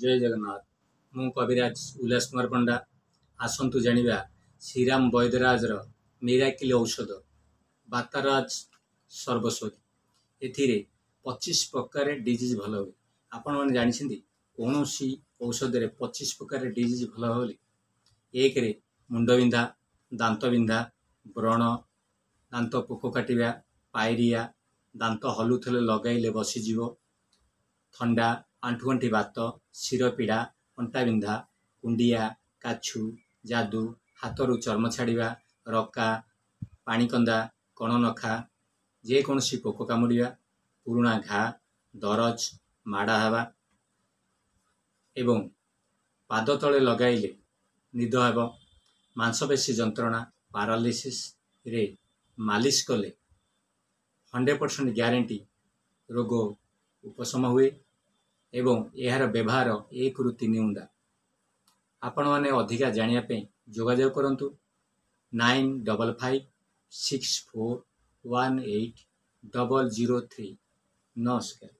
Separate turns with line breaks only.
ଜୟ ଜଗନ୍ନାଥ। ମୁଁ କବିରାଜ ଉଲ୍ଲାସ କୁମାର ପଣ୍ଡା। ଆସନ୍ତୁ ଜାଣିବା ଶ୍ରୀରାମ ବୈଦ୍ୟରାଜର ମିରାକିଲ୍ ଔଷଧ ବାତରାଜ ସର୍ବସ୍ୱତୀ। ଏଥିରେ 25 ପ୍ରକାର ଡିଜିଜ୍ ଭଲ ହୁଏ। ଆପଣମାନେ ଜାଣିଛନ୍ତି କୌଣସି ଔଷଧରେ 25 ପ୍ରକାର ଡିଜିଜ୍ ଭଲ ହେବ ବୋଲି? ଏକରେ ମୁଣ୍ଡବିନ୍ଧା, ଦାନ୍ତ ବିନ୍ଧା, ବ୍ରଣ, ଦାନ୍ତ ପୋକ କାଟିବା, ପାଇରିଆ, ଦାନ୍ତ ହଲୁଥିଲେ ଲଗାଇଲେ ବସିଯିବ, ଥଣ୍ଡା, ଆଣ୍ଠୁଗଣ୍ଠି ବାତ, ଶିରପୀଡ଼ା, ଅଣ୍ଟା ବିନ୍ଧା, କୁଣ୍ଡିଆ, କାଛୁ, ଯାଦୁ, ହାତରୁ ଚର୍ମ ଛାଡ଼ିବା, ରକା, ପାଣିକନ୍ଦା, କଣନଖା, ଯେକୌଣସି ପୋକ କାମୁଡ଼ିବା, ପୁରୁଣା ଘା, ଦରଜ, ମାଡ଼ ହେବା ଏବଂ ପାଦ ତଳେ ଲଗାଇଲେ ନିଦ ହେବ, ମାଂସପେଶୀ ଯନ୍ତ୍ରଣା, ପାରାଲିସିସ୍ରେ ମାଲିସ କଲେ 100% ଗ୍ୟାରେଣ୍ଟି ରୋଗ ଉପଶମ ହୁଏ ଏବଂ ଏହାର ବ୍ୟବହାର 1ରୁ 3 ବୁନ୍ଦା। ଆପଣମାନେ ଅଧିକା ଜାଣିବା ପାଇଁ ଯୋଗାଯୋଗ କରନ୍ତୁ 9556418003। ନମସ୍କାର।